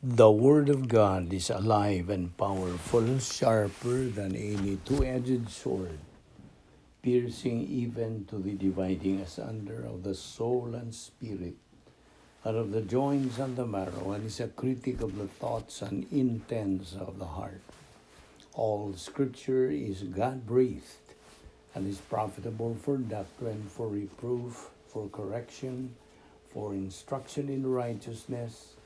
The Word of God is alive and powerful, sharper than any two-edged sword, piercing even to the dividing asunder of the soul and spirit, and of the joints and the marrow, and is a critic of the thoughts and intents of the heart. All Scripture is God-breathed and is profitable for doctrine, for reproof, for correction, for instruction in righteousness,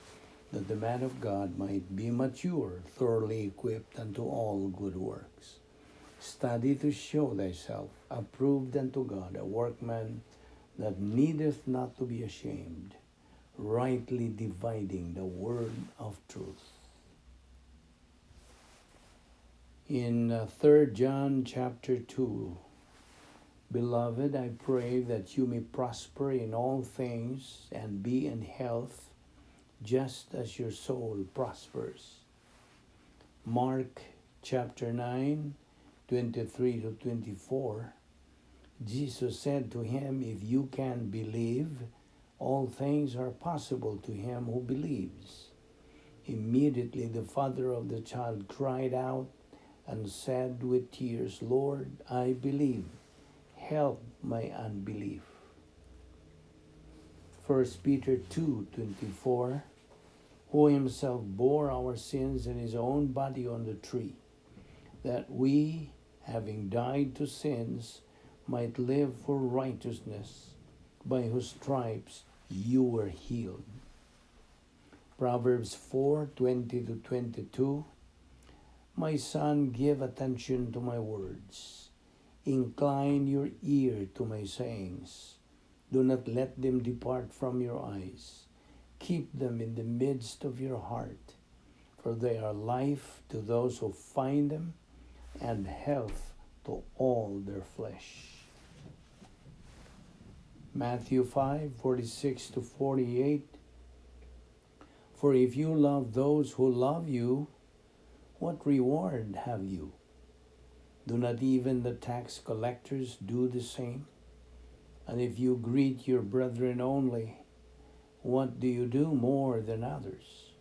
that the man of God might be mature, thoroughly equipped unto all good works. Study to show thyself approved unto God, a workman that needeth not to be ashamed, rightly dividing the word of truth. In 3 John chapter 2, "Beloved, I pray that you may prosper in all things and be in health, just as your soul prospers." Mark chapter 9, 23 to 24, Jesus said to him, "If you can believe, all things are possible to him who believes." Immediately the father of the child cried out and said with tears, "Lord, I believe. Help my unbelief." 1 Peter 2:24, "Who himself bore our sins in his own body on the tree, that we, having died to sins, might live for righteousness, by whose stripes you were healed." Proverbs 4:20 to 22, "My son, give attention to my words. Incline your ear to my sayings. Do not let them depart from your eyes. Keep them in the midst of your heart, for they are life to those who find them and health to all their flesh." Matthew 5:46 to 48, "For if you love those who love you, what reward have you? Do not even the tax collectors do the same? And if you greet your brethren only, what do you do more than others?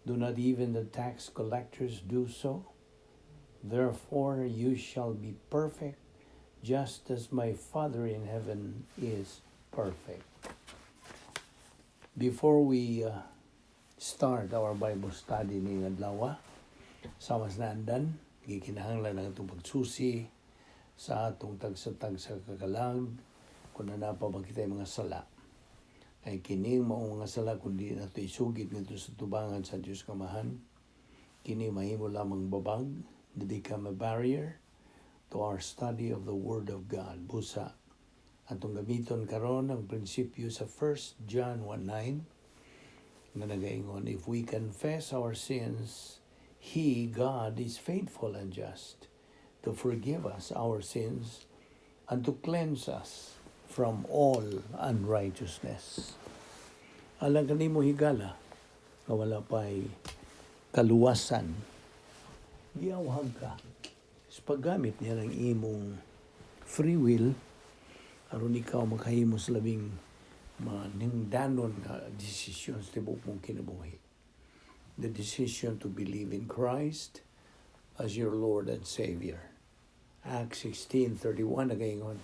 Do not even the tax collectors do so? Therefore you shall be perfect, just as my Father in heaven is perfect." Before we start our Bible study ning adlaw, sa mas naandan, gikinahanglan ang atong pagsusi sa atong tagsa-tagsa kakalag kung naa pa ba kitay mga sala. Kay kining maong mga sala, kung di nato isugid ngadto sa tubangan sa Dios Amahan, kini mahimo lamang babag, to become a barrier to our study of the Word of God. Busa, atong gamiton karon ang prinsipyo sa 1 John 1:9 nga nagaingon, "If we confess our sins, He, God, is faithful and just to forgive us our sins and to cleanse us from all unrighteousness." Alang kanimo, higala, nga wala pa'y kaluwasan, giawhag ka sa paggamit niya ng imong free will aron ikaw makahimo sa labing maningdanon nga desisyon sa tibuok mong kinabuhi. The decision to believe in Christ as your Lord and Savior. Acts 16:31 nagaingon,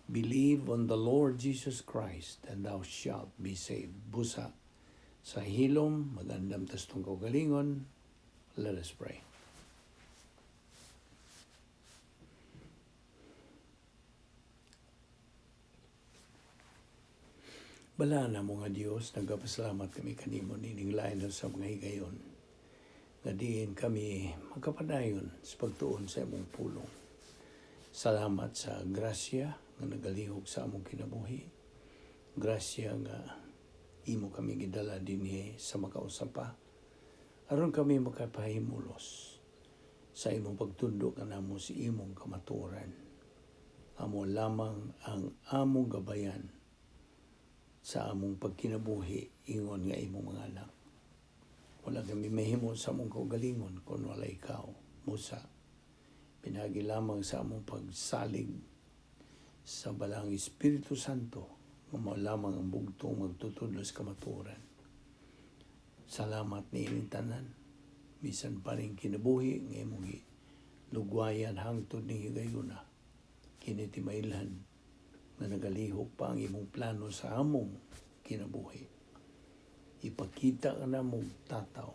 "Believe on the Lord Jesus Christ and thou shalt be saved." Busa, sa hilom, mag-andam tas atong kaugalingon. Let us pray. Balaan namo nga Dios, nagapasalamat kami kanimo nining lain sa mga higayon nga diin kami magkapadayon sa pagtuon sa imong pulong. Salamat sa grasya nga nagalihok sa among kinabuhi. Grasya nga imo kami gidala dinhi sa makausa pa aron kami makapahimulos sa imong pagtudlo kanamo sa imong kamatuoran. Amo lamang ang among gabayan sa among pagkinabuhi ingon nga imong mga anak. Wala kami mahimo sa among kaugalingon kung wala ikaw, busa, pinaagi lamang sa among pagsalig sa Balaang Espiritu Santo nga mao lamang ang bugtong magtutudlo sa kamatuoran. Salamat niining tanan. Bisan pa ning kinabuhi nga imong lugwayan hangtod ning higayuna. Kini timailhan nga nagalihok pa ang imong plano sa among kinabuhi. Ipakita ka namong tataw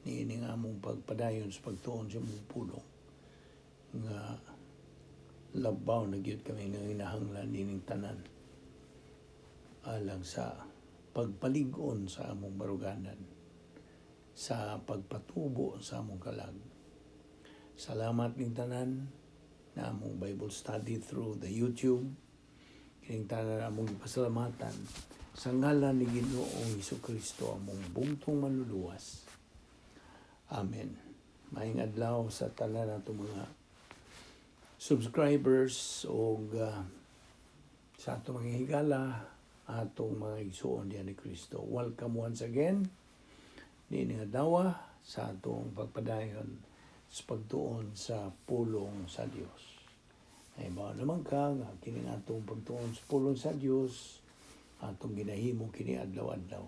niining among pagpadayon sa pagtuon sa imong pulong nga labaw na gyud kami nga hinahanglan nining tanan alang sa pagpalig-on sa among baruganan, sa pagpatubo sa among kalag. Salamat ning tanan na among Bible study through the YouTube. Kining tanan among gipasalamatan sa ngalan ni Ginoong Kristo, among bugtong manluluwas. Amen. Maayong adlaw sa tanan nato mga subscribers o sa atong mga higala, atong mga igsuon diyan ni Kristo. Welcome once again niining adlaw sa atong pagpadayon sa pagtuon sa pulong sa Dios. Ay ba naman ka nga kini atong pagtuon sa pulong sa Dios, atong ginahimo kini adlaw-adlaw.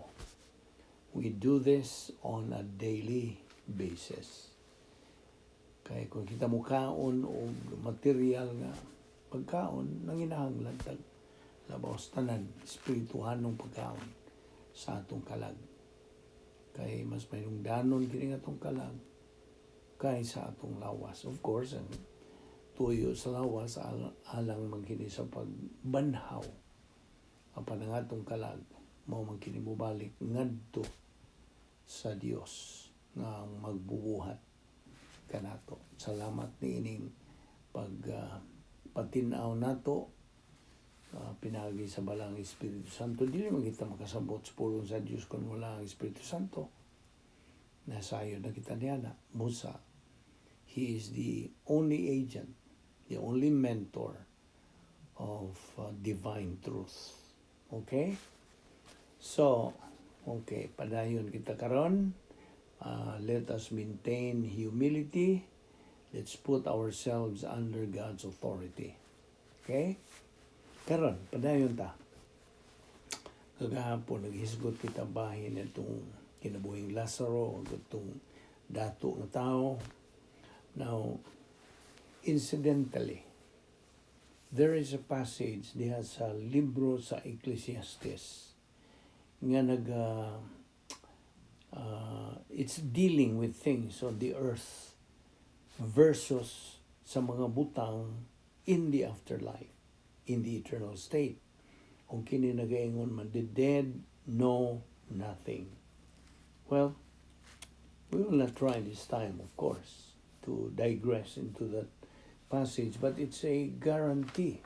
We do this on a daily basis. Kay kung kita mukaon og material nga pagkaon, nanginahanglan tag labaw sa tanan espirituhanong pagkaon sa atong kalag. Kay mas mahinungdanon kini nga atong kalag kaysa atong lawas. Of course, ang tuyo sa lawas alang man kini sa pagbanhaw. Apan ang atong kalag mao man kini mobalik ngadto sa Dios nga ang magbubuhat kanato. Salamat niining pag patin-aw nato pinaagi sa Balaang Espiritu Santo. Dili man kita makasabot sa pulong sa Dios kung wala ang Espiritu Santo. Nasayo na kita niya na. Musa, he is the only agent, the only mentor of divine truth. Okay? So, okay, padayon kita karon. Let us maintain humility. Let's put ourselves under God's authority. Okay? Karon, padayon ta. Kagahapon, naghisgot kita bahin itong kinabuhing Lazaro, itong dato nga tao. Now, incidentally, there is a passage diha sa libro sa Ecclesiastes nga nag it's dealing with things on the earth versus sa mga butang in the afterlife, in the eternal state. Kung kini nagaingon man, "The dead know nothing." Well, we will not try this time, of course, to digress into that passage, but it's a guarantee.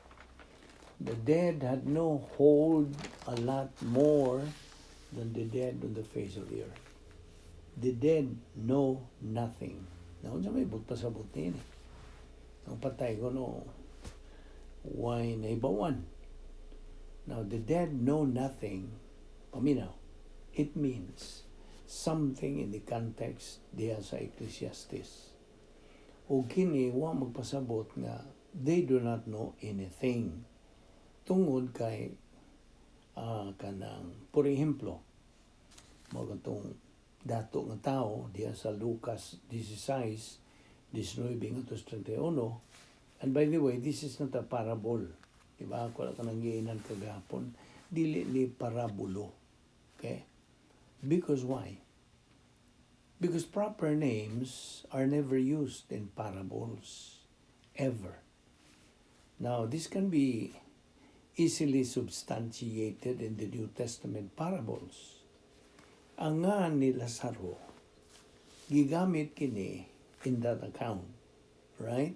The dead had no hold a lot more than the dead on the face of the earth. The dead know nothing. Now, unsa may buot pasabot niini? Ang patay ko no, way nahibaw-an? Now, the dead know nothing. Paminaw. It means something in the context diha sa Ecclesiastes. O kini wa magpasabot nga they do not know anything. Tungod kay kanang, por ehemplo, mao katong dato nga tao diha sa Lucas 16, 19 ngadto sa 31. And by the way, this is not a parable. Diba? Ako na kanang giinan kagahapon. Dili ni parabulo. Okay? Because why? Because proper names are never used in parables. Ever. Now, this can be easily substantiated in the New Testament parables. Ang nga ni Lazaro, gigamit kini in that account. Right?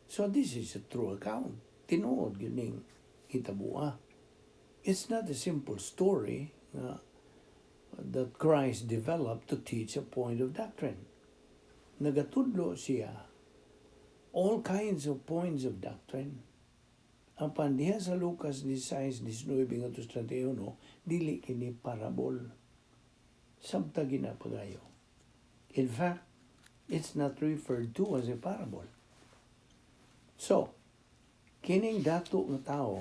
So this is a true account. Tinuod gining hitabua. It's not a simple story nga that Christ developed to teach a point of doctrine. Nagatudlo siya all kinds of points of doctrine. Apan diha sa Lucas 16, 19 ngadto sa 31, dili kini parable. Sabta ginapagayo. In fact, it's not referred to as a parable. So, kining dato nga tao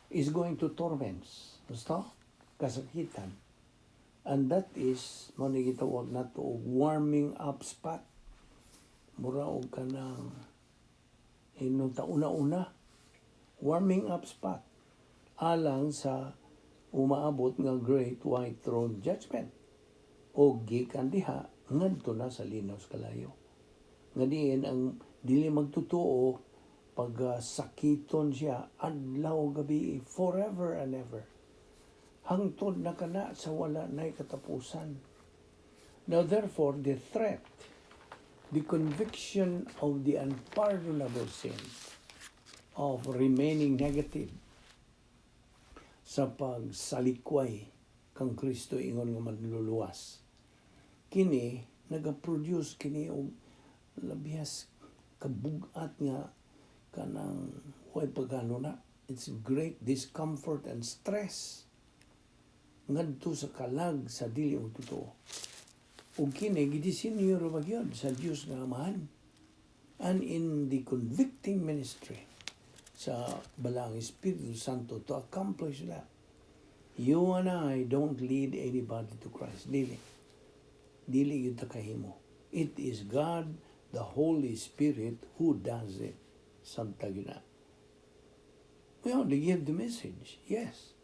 is going to torments. Gusto? Kasakitan. And that is, mao ni gitawag nato og warming up spot. Mura og kanang inunta una-una, warming up spot alang sa umaabot nga Great White Throne Judgment o gikan diha ngadto na sa linaw sa kalayo nga diin ang dili magtotoo pag sakiton siya adlaw gabi, forever and ever, hangtod na kana sa wala nay katapusan. Now therefore, the threat, the conviction of the unpardonable sin of remaining negative sa pagsalikway kang Kristo ingon nga manluluwas, kini nagaproduce kini og labihas kabugat nga kanang way pagano na. It's great discomfort and stress ngadto sa kalag sa dili og totoo. Ug kini gidisenyo ra ba gyud sa Dios nga Amahan and in the convicting ministry sa Balaang Espiritu Santo to accomplish that. You and I don't lead anybody to Christ. Dili. Dili gyud ta kahimo. It is God, the Holy Spirit, who does it. Samtang gyud na. We only give the message. Yes.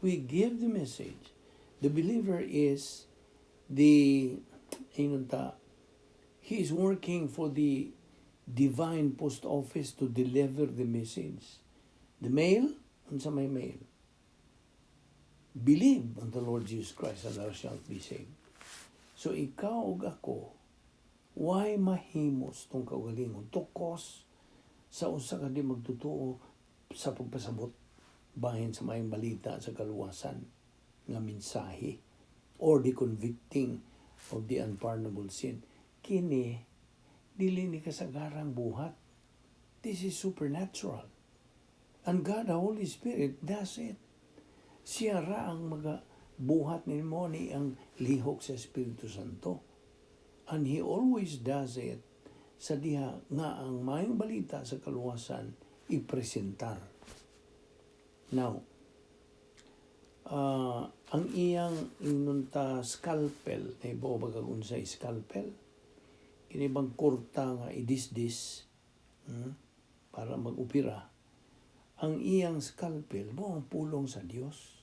We give the message. The believer is the inunta, he is working for the divine post office to deliver the message. The mail, unsa may mail? "Believe on the Lord Jesus Christ and thou shalt be saved." So ikaw ug ako, why mahimos tong kaugalingon to cause sa usa ka di magtotoo sa pagpasabot bahin sa maayong balita sa kaluwasan nga mensahe or the convicting of the unpardonable sin? Kini dili ni kasagarang buhat. This is supernatural. And God, the Holy Spirit, does it. Siya ra ang maga buhat nimo ni ang lihok sa Espiritu Santo. And He always does it sa diha nga ang maayong balita sa kaluwasan ipresentar. Now, ang iyang inunta scalpel, nahibaw ba kag unsay scalpel? Kini bang kurta nga idisdis para mag-opera. Ang iyang scalpel mao ang pulong sa Dios.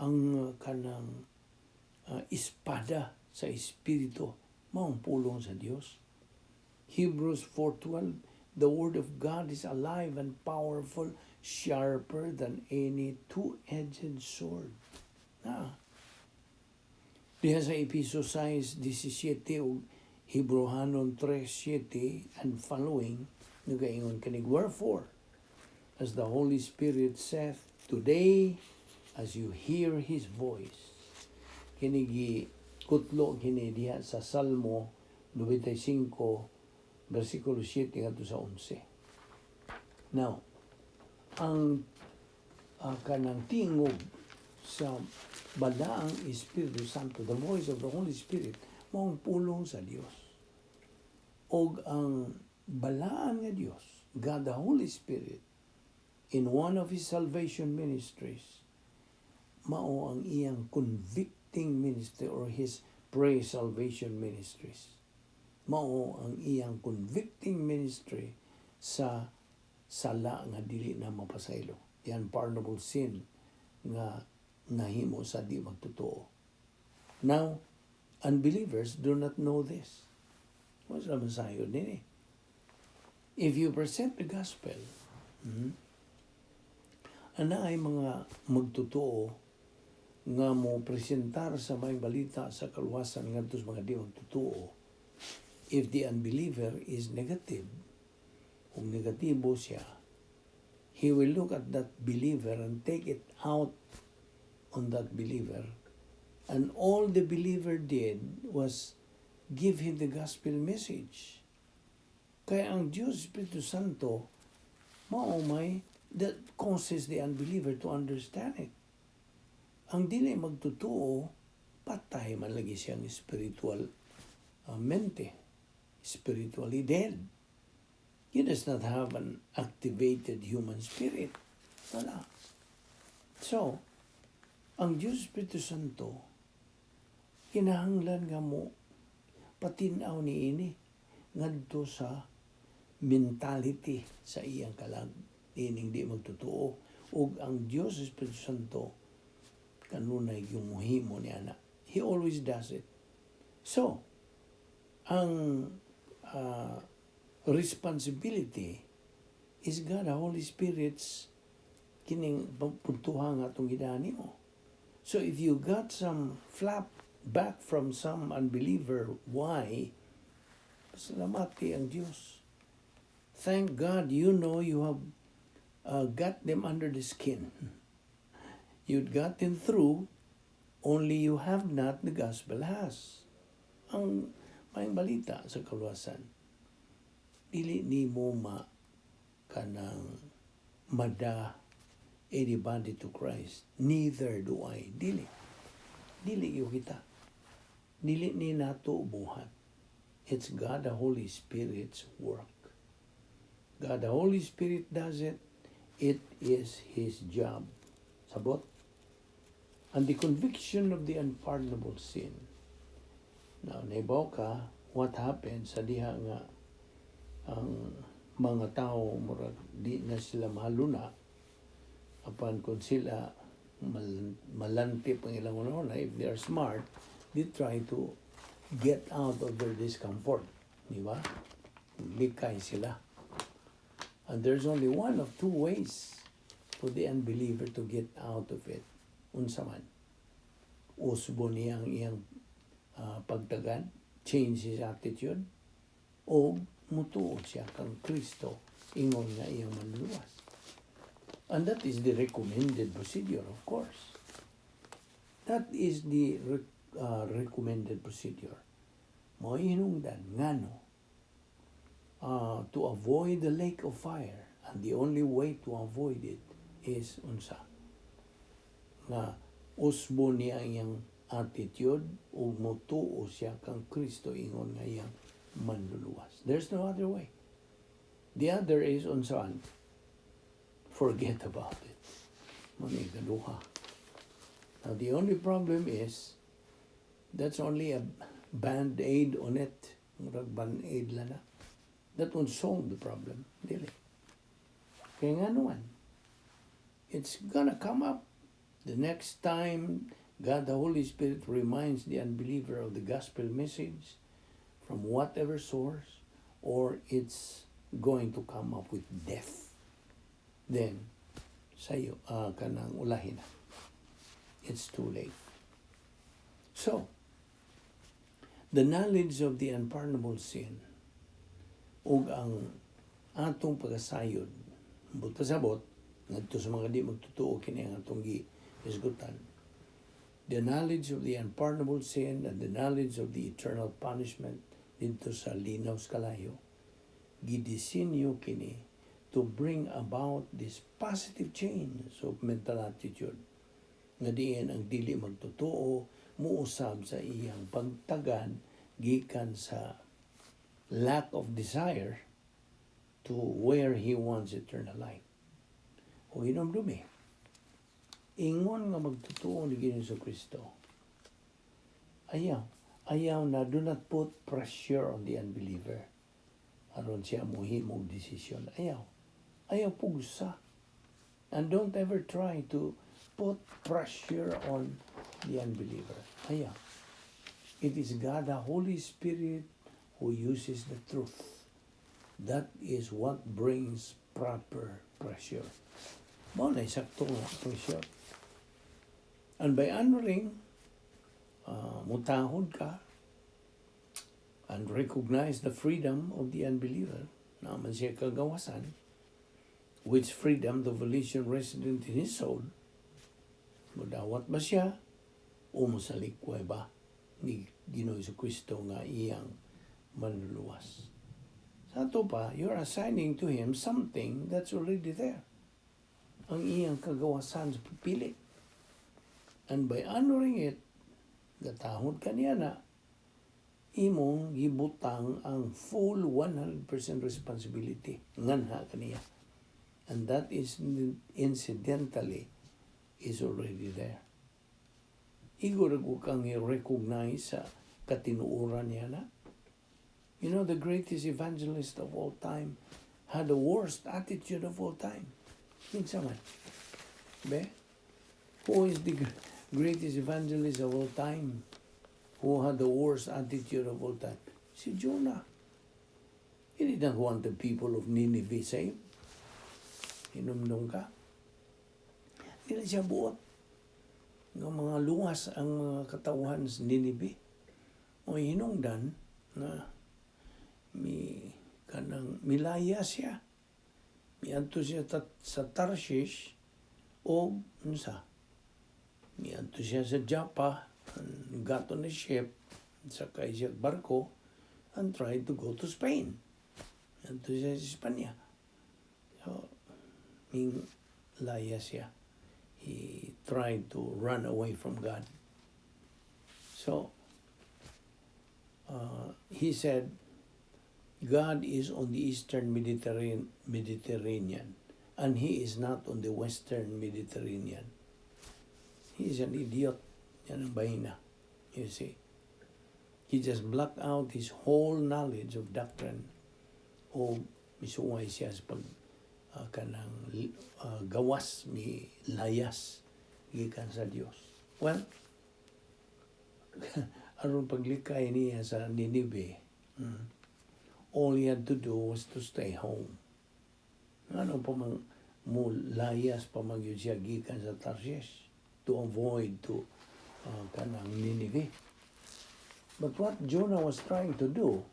Ang kanang espada sa Espiritu mao ang pulong sa Dios. Hebrews 4:12, "The word of God is alive and powerful, sharper than any two-edged sword." Na. Diha sa Episo 6:17 ug Hebreohanon 3:7 and following, nagaingon kanig, "Wherefore, as the Holy Spirit saith, 'Today, as you hear His voice.'" Kini gikutlo kini diha sa Salmo 95 versikulo 7 ngadto sa 11. Now, ang kanang tingog sa Balaang Espiritu Santo, the voice of the Holy Spirit, mao ang pulong sa Dios. Og ang balaan nga Dios, God the Holy Spirit, in one of His salvation ministries, mao ang iyang convicting ministry or His pre-salvation ministries. Mao ang iyang convicting ministry sa sala nga dili na mapasaylo, the unpardonable sin nga nahimo sa di magtotoo. Now, unbelievers do not know this. Wa sila masayod nini. If you present the gospel, ana ay mga magtotoo nga mo presentar sa maayong balita sa kaluwasan ngadto sa mga di magtotoo, if the unbeliever is negative, kung negatibo siya, he will look at that believer and take it out on that believer. And all the believer did was give him the gospel message. Kaya ang Diyos Espiritu Santo, mao may that causes the unbeliever to understand it. Ang dili magtotoo, patay man lagi siyang spiritual mente. Spiritually dead. He does not have an activated human spirit. Wala. So, ang Diyos Espiritu Santo, Kinahanglan nga mo patinaw ni ini ngadto sa mentality sa iyang kalag ining di magtotoo, ug ang Dios Espiritu Santo kanunay yung muhimo niya na. He always does it. So ang responsibility is God the Holy Spirit's, kining puntuhan nga atong gidani mo. So if you got some flap back from some unbeliever, why? Pasalamati ang Diyos. Thank God you know you have got them under the skin. You'd gotten through, only you have not the gospel has. Ang maayong balita sa kaluwasan. Dili nimo ma kanang mada anybody to Christ. Neither do I. Dili. Dili gyud kita. Dili ni nato buhat. It's God the Holy Spirit's work. God the Holy Spirit does it. It is His job. Sabot? And the conviction of the unpardonable sin. Now, naibaw ka, what happens sa diha nga ang mga tao murag di na sila mahaluna, apan kung sila malantip ang ilang una, if they are smart, they try to get out of their discomfort, di ba? Likay sila. And there's only one of two ways for the unbeliever to get out of it. Unsa man? Usbo niya ang iyang pagtagad, change his attitude, o mutuo siya kang Kristo ingon nga iyang manluluwas. And that is the recommended procedure, of course. That is the recommended procedure. Mao hinungdan ngano to avoid the lake of fire, and the only way to avoid it is unsa? Nga usbo niya ang iyang attitude ug motuo siya kang Kristo ingon nga iyang manluluwas. There's no other way. The other is unsaan? Forget about it. Mao ni ikaduha. Now the only problem is that's only a band-aid on it. Murag band-aid lang na. That won't solve the problem. Dili. Kaya nga naman, it's gonna come up the next time God the Holy Spirit reminds the unbeliever of the gospel message from whatever source, or it's going to come up with death. Then, sa'yo, kanang ulahin na. It's too late. So, the knowledge of the unpardonable sin ug ang atong pagkasayod, buot pasabot ngadto sa mga di magtotoo, kini ang atong gihisgutan. The knowledge of the unpardonable sin and the knowledge of the eternal punishment didto sa linaw sa kalayo, gidisenyo kini to bring about this positive change of mental attitude nga diin ang dili magtotoo muusab sa iyang pagtagad gikan sa lack of desire to where he wants eternal life. O hinumdumi, ingon nga magtotoo ni Ginoong Kristo, ayaw, ayaw na, do not put pressure on the unbeliever aron siya mohimog desisyon. Ayaw. Ayaw pugsa. And don't ever try to put pressure on the unbeliever. Ayaw. It is God, the Holy Spirit, who uses the truth. That is what brings proper pressure. Mao na sakto nga pressure. And by honoring, mutahod ka and recognize the freedom of the unbeliever, naa man siya kagawasan, which freedom the volition resident in his soul, mudawat ba siya o mosalikway ba ni Ginoo Kristo nga iyang manluluwas? Sa ato pa, you're assigning to him something that's already there. Ang iyang kagawasan sa pagpili. And by honoring it, gatahod ka niya na, imong gibutang ang full 100% responsibility nganha kaniya. And that is incidentally is already there. Igo ra ko kang i-recognize sa katinuoran niya na. The greatest evangelist of all time had the worst attitude of all time. Kinsa man? Be? Who is the greatest evangelist of all time? Who had the worst attitude of all time? Si Jonah. He did not want the people of Nineveh saved. Hinumdum ka? Dili siya buot nga mga luwas ang mga katawhan sa Nineveh. O hinungdan na mi kanang milaya siya. Miadto siya sa Tarshish o unsa. Miadto siya sa Joppa and got on a ship, sakay siya barko and tried to go to Spain. Adto siya sa Espanya. So, ming laya siya. He tried to run away from God. So, he said, "God is on the Eastern Mediterranean and he is not on the Western Mediterranean." He is an idiot. Yan ang bahina. You see. He just blocked out his whole knowledge of doctrine o misuway siya sa pag kanang gawas, mi layas gikan sa Dios. Well, aron paglikay niya sa Nineveh, all he had to do was to stay home. Ano pa mang mo layas pa man gyud siya gikan sa Tarshish to avoid to kanang Nineveh. But what Jonah was trying to do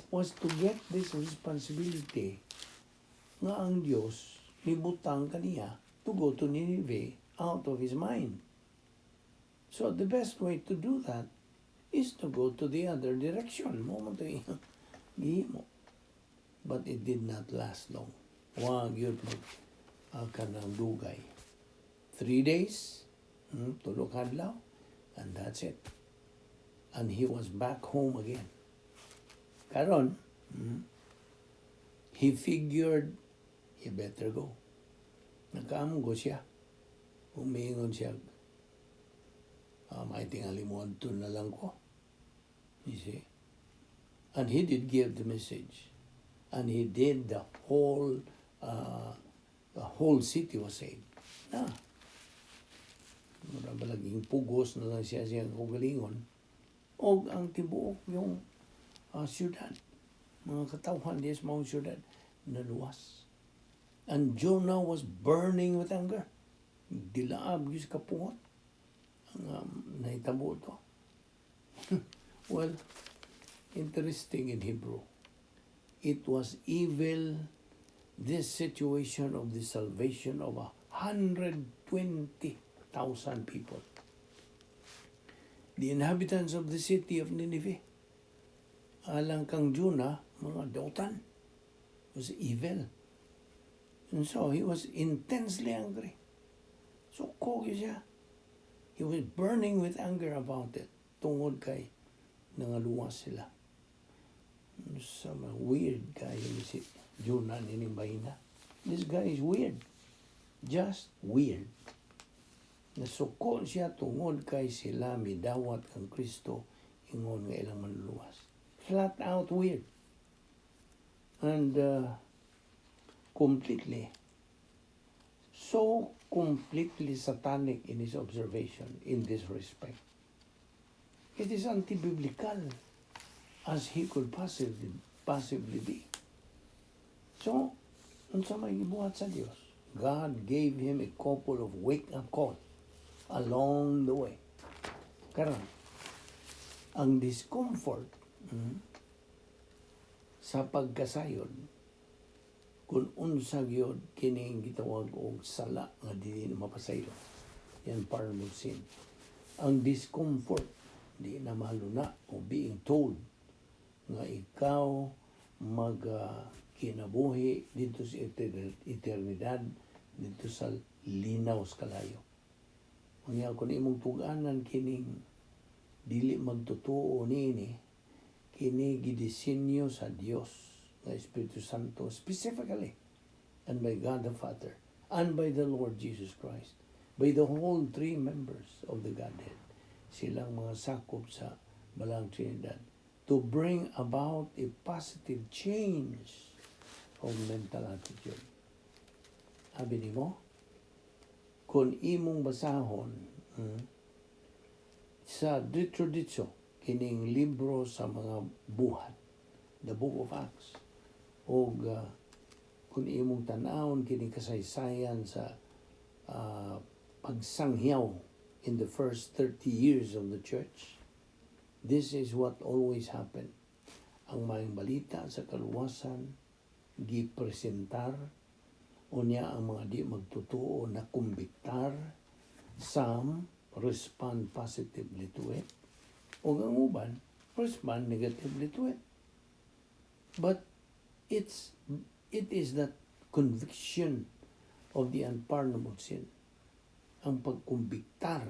was to get this responsibility nga ang Dios mibutang kaniya to go to Nineveh out of his mind. So the best way to do that is to go to the other direction. Mao man to gihimo. But it did not last long. Wa gyud mag kanang dugay. 3 days, tulo ka adlaw, and that's it. And he was back home again. Karon, he figured he better go. Nakaamgo siya. Umiingon siya, "May tingali mo na lang ko." You see? And he did give the message. And he did the whole city was saved. Na. Mura balaging pugos na lang siya siyang kaugalingon. O ang tibuok yung syudad. Mga katawhan diya sa mga syudad naluwas. And Jonah was burning with anger. Dilaab gyud sa kapuot ang nahitabo to. Well, interesting in Hebrew. It was evil, this situation of the salvation of 120,000 people. The inhabitants of the city of Nineveh, alang kang Jonah, mga dautan, was evil. And so he was intensely angry. Suko gyud siya. He was burning with anger about it. Tungod kay nangaluwas sila. Sa mga weird kayo ni si Jonah nining bahina. This guy is weird. Just weird. Nasuko siya tungod kay sila midawat kang Kristo ingon nga ilang manluluwas. Flat out weird. And completely, so completely satanic in his observation in this respect. It is anti-biblical as he could possibly be. So, unsa may gibuhat sa Dios? God gave him a couple of wake-up call along the way. Karon, ang discomfort sa pagkasayod kung unsa gyud kining gitawag og sala nga dili na mapasaylo. Yan pardonable sin. Ang discomfort di na maluna o being told nga ikaw mag kinabuhi dito sa eternidad dito sa linaw sa kalayo. Unya kung imong tug-anan kining dili magtotoo niini, kini gidisenyo sa Dios nga Espiritu Santo specifically and by God the Father and by the Lord Jesus Christ. by the whole three members of the Godhead, silang mga sakop sa Balaang Trinidad, to bring about a positive change of mental attitude. Abi nimo, kung imong basahon sa ditso-ditso kining libro sa mga Buhat, the Book of Acts, o kung imong tan-awon kining kasaysayan sa pagsangyaw in the first 30 years of the church, this is what always happened. Ang Maayong Balita sa kaluwasan gipresentar, unya ang mga di magtotoo na kumbiktar. Some respond positively to it o ang uban respond negatively to it, but it is that conviction of the unpardonable sin, ang pagkumbiktar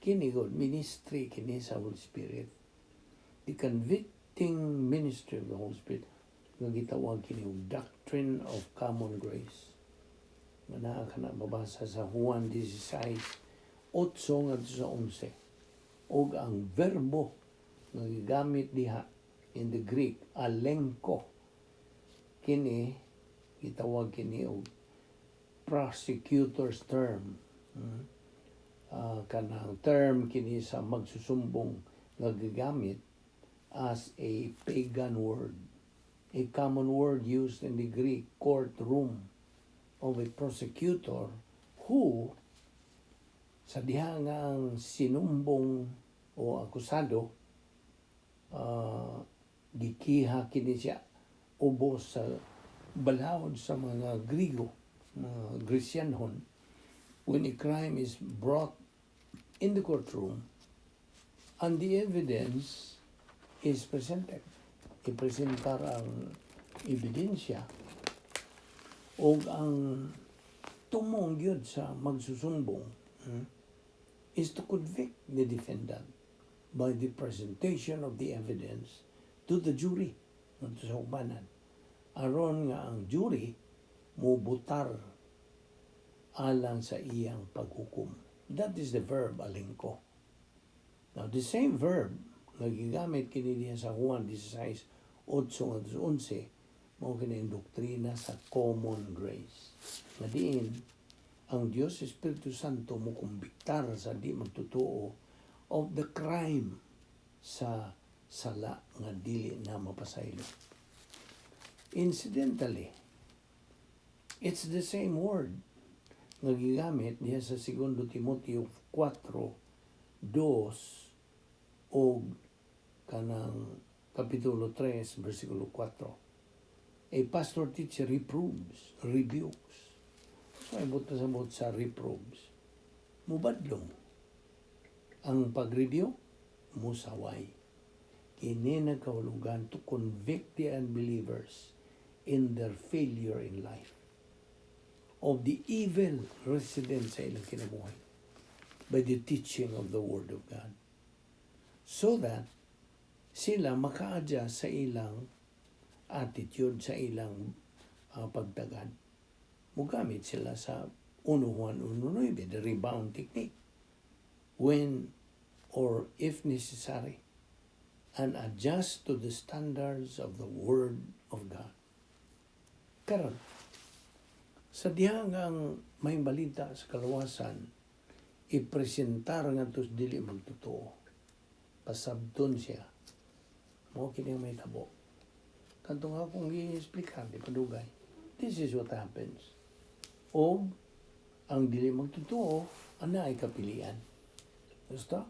kini God ministry kini sa Holy Spirit, the convicting ministry of the Holy Spirit nga gitawag kini og doctrine of common grace nga naa kana mabasa sa Juan 16:8 ngadto sa 11. Ug ang verbo nga gigamit diha in the Greek, alenko, kini gitawag kini og prosecutor's term. Kanang term kini sa magsusumbong nga gigamit as a pagan word, a common word used in the Greek courtroom of a prosecutor who, sa diha nga ang sinumbong o akusado, gikiha kini siya ubos sa balaod sa mga Grigo, mga Grecianhon. When a crime is brought in the courtroom and the evidence is presented, ipresentar ang ebidensya o ang tumong gyud sa magsusumbong is to convict the defendant by the presentation of the evidence to the jury, ngadto sa ubanan, aron nga ang jury mubutar alang sa iyang paghukom. That is the verb alenko. Now, the same verb nga gigamit kini diha sa Juan 16:8 ngadto sa 11, mao kini ang doktrina sa common grace. Nga diin ang Dios Espiritu Santo mo kumbiktar sa di magtotoo of the crime sa sala nga dili na mapasaylo. Incidentally, it's the same word nga gigamit diha sa 2 Timoteo 4:2 og kanang Kapitulo 3, versikulo 4. A pastor teacher reproves, rebukes. So, ay buta sa bot sa reproves. Mubadlong. Ang pag-rebuke, musaway. Kini nagkahulugan to convict the unbelievers in their failure in life, of the evil resident sa ilang kinabuhi, by the teaching of the Word of God. So that sila maka-adjust sa ilang attitude, sa ilang pagtagad. Mugamit sila sa 1 Juan 1.9, the rebound technique. When or if necessary, and adjust to the standards of the Word of God. Karon, sa diha nga ang Maayong Balita sa kaluwasan, ipresentar nga sa dili magtotoo. Pasabton siya. Mao kini ang mahitabo. Kadtong akong gi-explicar, di padugay. This is what happens. O ang dili magtotoo, ana ay kapilian. Gusto?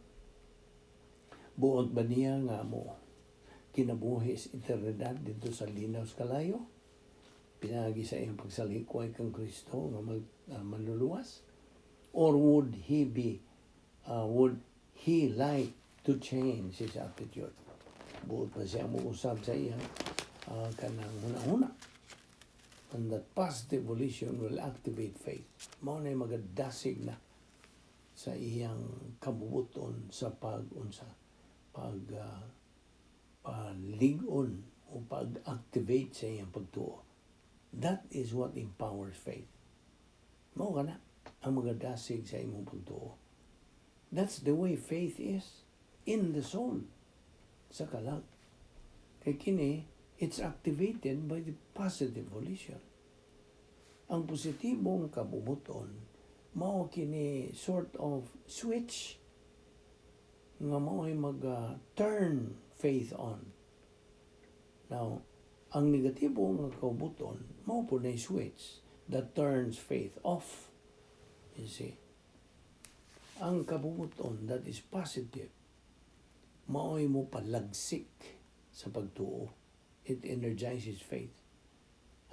Buot ba niya nga mo kinabuhi sa eternidad dito sa linaw sa kalayo? Pinagi sa iyang pagsalikway kang Kristo nga manluluwas? Or would he like to change his attitude? Buot ba siya mo usab sa iyang kanang huna-huna? And that positive volition will activate faith. Mao na magadasig na sa iyang kabubuton sa pag-unsa, pag palig-on o pag-activate sa iyang pagtuo. That is what empowers faith. Mao kana. ang magadasig sa imong pagtuo. That's the way faith is in the soul, sa kalag. Kay kini, it's activated by the positive volition. Ang positibong kabubut-on, mao kini sort of switch nga mao'y mag turn faith on. Now, ang negatibo nga kabubut-on, mao pod na switch that turns faith off. You see? Ang kabubut-on that is positive, mao'y mo palagsik sa pagtuo. It energizes faith.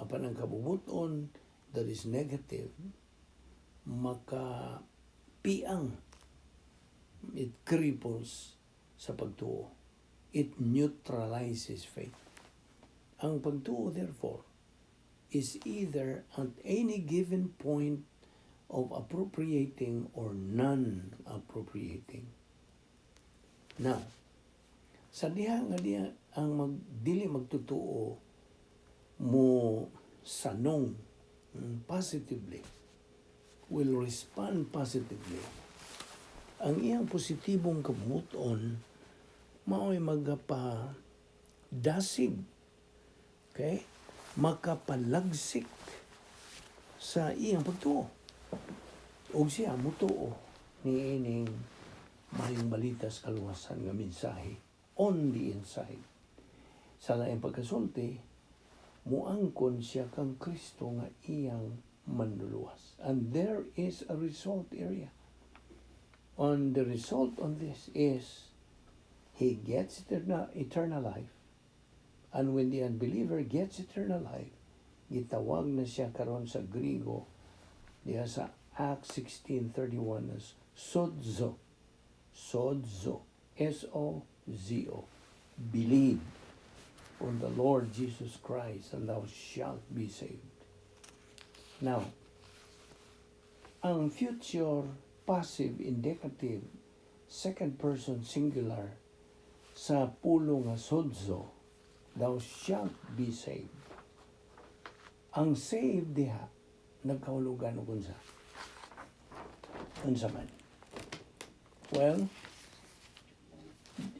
Apan ang kabubut-on that is negative, maka piang, it cripples sa pagtuo. It neutralizes faith. Ang pagtuo, therefore, is either at any given point of appropriating or non-appropriating. Now, sa diha nga diha ang magdili magtutuo mo sanong positively, will respond positively, ang iyang positibong kabubut-on mao'y magapa dasig, okay, makapalagsik sa iyang pagtuo ug siya mutuo niining Maayong Balita sa kaluwasan nga mensahe on the inside. Sa laing pagkasulti, muangkon siya kang Kristo nga iyang Manluluwas. And there is a result area. On the result on this is he gets eternal life. And when the unbeliever gets eternal life, gitawag na siya karon sa Grigo diha sa Acts 16:31 as sozo. Sozo. sozo. Believe on the Lord Jesus Christ and thou shalt be saved. Now, ang future passive indicative second person singular sa pulo nga sozo, thou shalt be saved. Ang saved diha nagkahulugan og unsa? Unsa man? Well,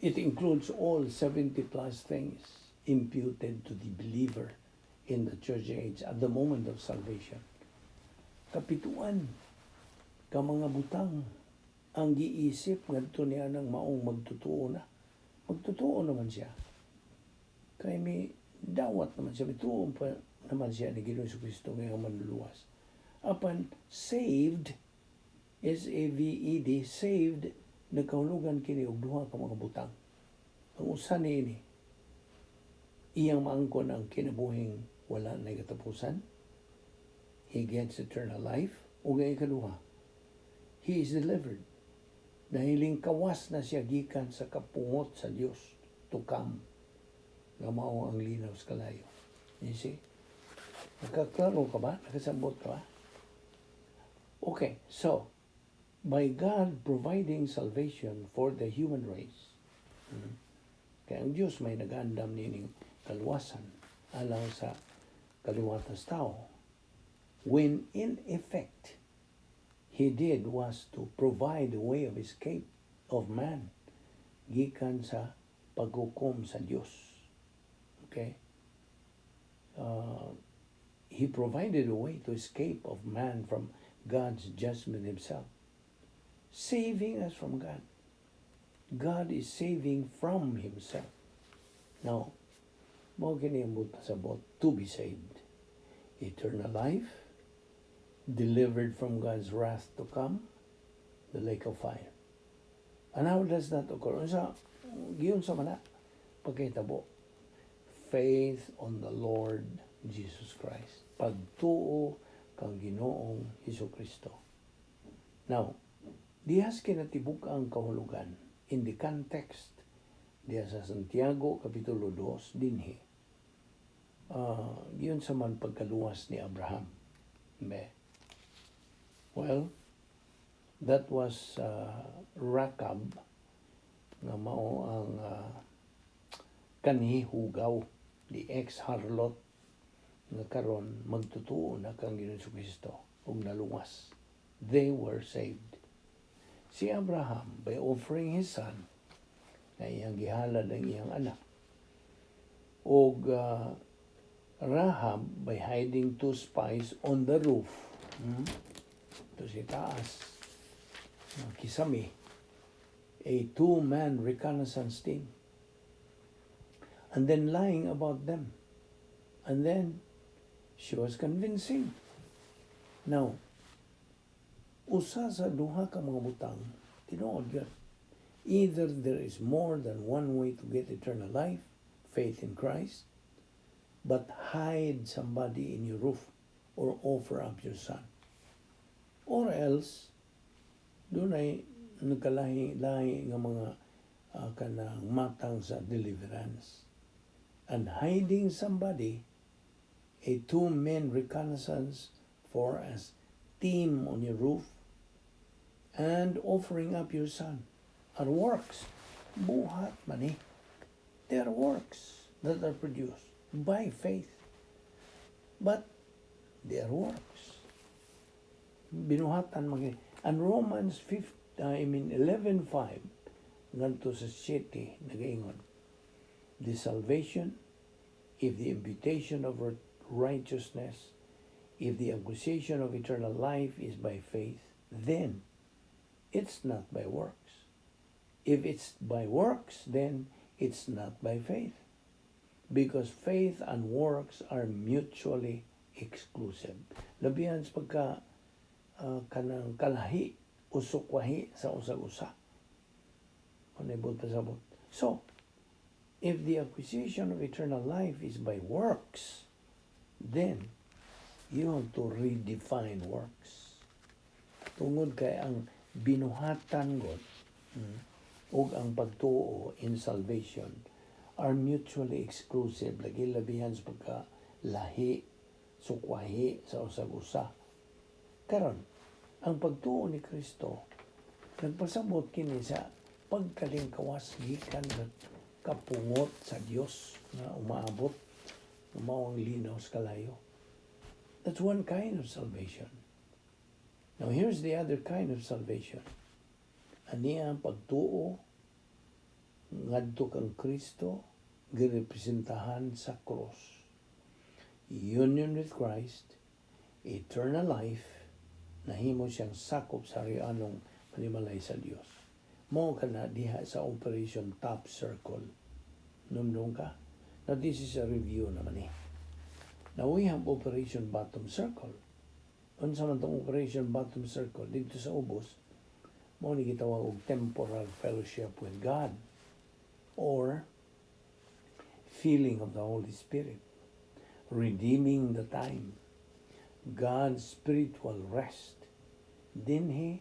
it includes all 70 plus things imputed to the believer in the church age at the moment of salvation. Kapituan ka mga butang ang giisip ngadto niya ng maong magtutuo na. Magtutuo naman siya. Kay may dawat naman siya, mituo pa naman siya ni Ginoong Kristo ngayong Manluluwas. Apan saved, saved, saved, nagkahulugan kini og duha ka mga butang. Ang usa niini, iyang maangkon ang kinabuhing wala na katapusan. He gets eternal life. Ug ang ikaduha, he is delivered. Dahil kawas na siya gikan sa kapungot sa Dios to come nga mao ang linaw sa kalayo. You see? Nakaklaro ka ba? Nakasabot ka ba? Okay, so, by God providing salvation for the human race, kaya ang Diyos may nagandam nining kaluwasan alang sa kaliwatas tao, when in effect, He did was to provide a way of escape of man gikan sa paghukom sa Dios. Okay? He provided a way to escape of man from God's judgment himself, saving us from God. God is saving from himself. Now, mao kini ang buot pasabot, to be saved. Eternal life, delivered from God's wrath to come, the lake of fire. And how does that occur? Unsa giunsa man na pagkahitabo? Faith on the Lord Jesus Christ. Pagtuo kang Ginoong Hesus Kristo. Now, dihas kinatibuk ang kahulugan in the context diha sa Santiago Kapitulo 2 dinhi. Giunsa man pagkaluwas ni Abraham? Be. Well, that was Rahab nga mao ang kanhi hugaw, the ex-harlot nga karon magtutuo na kang Ginoong Kristo ug naluwas. They were saved. Si Abraham, by offering his son, na iyang gihalad ang iyang anak, og Rahab by hiding two spies on the roof. Ito si taas. Kisami. A two-man reconnaissance team. And then lying about them. And then she was convincing. Now, usa sa duha ka mga butang, tinuod gyud. Either there is more than one way to get eternal life, faith in Christ, but hide somebody in your roof or offer up your son. Or else, dunay nagkalahi-lahi nga mga kanang matang sa deliverance. And hiding somebody, a two-man reconnaissance for as team on your roof, and offering up your son are works. Buhat man eh. They are works that are produced by faith. But they are works. Binuhatan man. And Romans 5, I mean 11:5 ngadto sa 7 nagaingon. The salvation, if the imputation of righteousness, if the acquisition of eternal life is by faith, then it's not by works. If it's by works, then it's not by faith. Because faith and works are mutually exclusive. Labihan sa pagka kanang kalahi, usukwahi sa usag-usa. Ano pasabot? So, if the acquisition of eternal life is by works, then you have to redefine works. Tungod kay ang binuhatan god ug ang pagtuo in salvation are mutually exclusive, lagi labihan sa pagka lahi, sukwahi sa usag-usa. Karon, ang pagtuo ni Kristo nagpasabot kini sa pagkalingkawas gikan sa kapungot sa Dios nga umaabot, mao ang linaw sa kalayo. That's one kind of salvation. Now here's the other kind of salvation. Aniya ang pagtuo ngadto kang Kristo girepresentahan sa cross. Union with Christ, eternal life, nahimo siyang sakop sa harianong panimalay sa Dios. Mao kana diha sa Operation Top Circle. Numdum ka? Now this is a review naman eh. Now we have Operation Bottom Circle. Unsa man tong Operation Bottom Circle dito sa ubos, mao ni gitawag og temporal fellowship with God or feeling of the Holy Spirit, redeeming the time, God's spiritual rest. Dinhi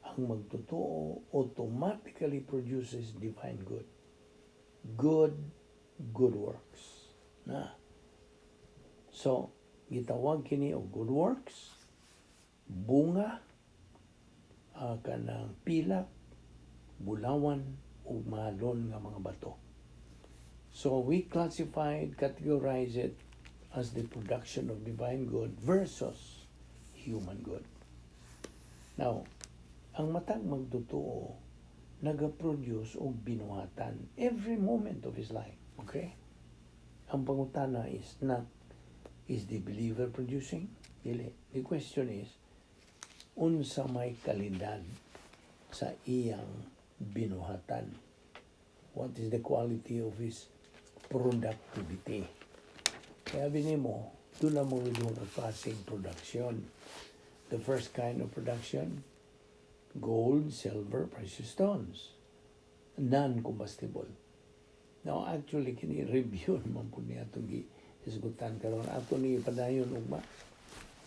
ang magtotoo automatically produces divine good. Good works. Na. So, gitawag kini og good works, bunga, kanang pilak, bulawan, ug mahalon nga mga bato. So we classified, categorize it as the production of divine good versus human good. Now, ang matag magtotoo naga-produce og binuhatan every moment of his life. Okay? Ang pangutana is not, is the believer producing? Dili. The question is, unsa may kalidad sa iyang binuhatan? What is the quality of his productivity? Kaya mo, duna moy duha ka klaseng production. The first kind of production, gold, silver, precious stones. Non-combustible. Now, actually, kini review naman po niya itong hisgutan karon. Ato ni padayon ugma.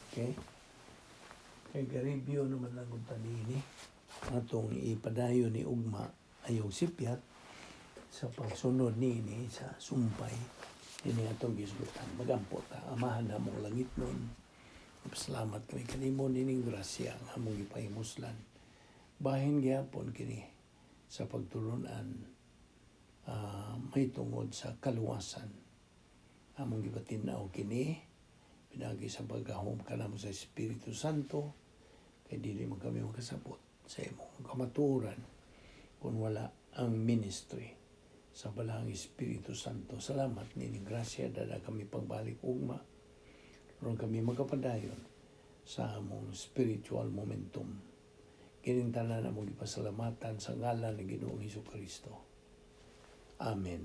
Okay? Kay ga-review naman lang kung ini. Atong ipadayon ni ugma ayaw sipyat sa pagsunod niini sa sumpay ini atong gisgutan. Magampo ta. Amahan namong langitnon, salamat kami kanimo nining grasya nga among gipahimuslan. Bahin gyapon kini sa pagtulunan may tungod sa kaluwasan. Among gipatin-aw kini pinagi sa paggahom kanamo sa Espiritu Santo. Kay dili man kami makasabot sa imong kamatuoran kung wala ang ministry sa Balaang Espiritu Santo. Salamat nini grasya, dala kami pagbalik ugma. Aron kami magkapadayon sa among spiritual momentum. Kining tanan among gipasalamatan sa ngalan ng Ginoong Hesus Kristo. Amen.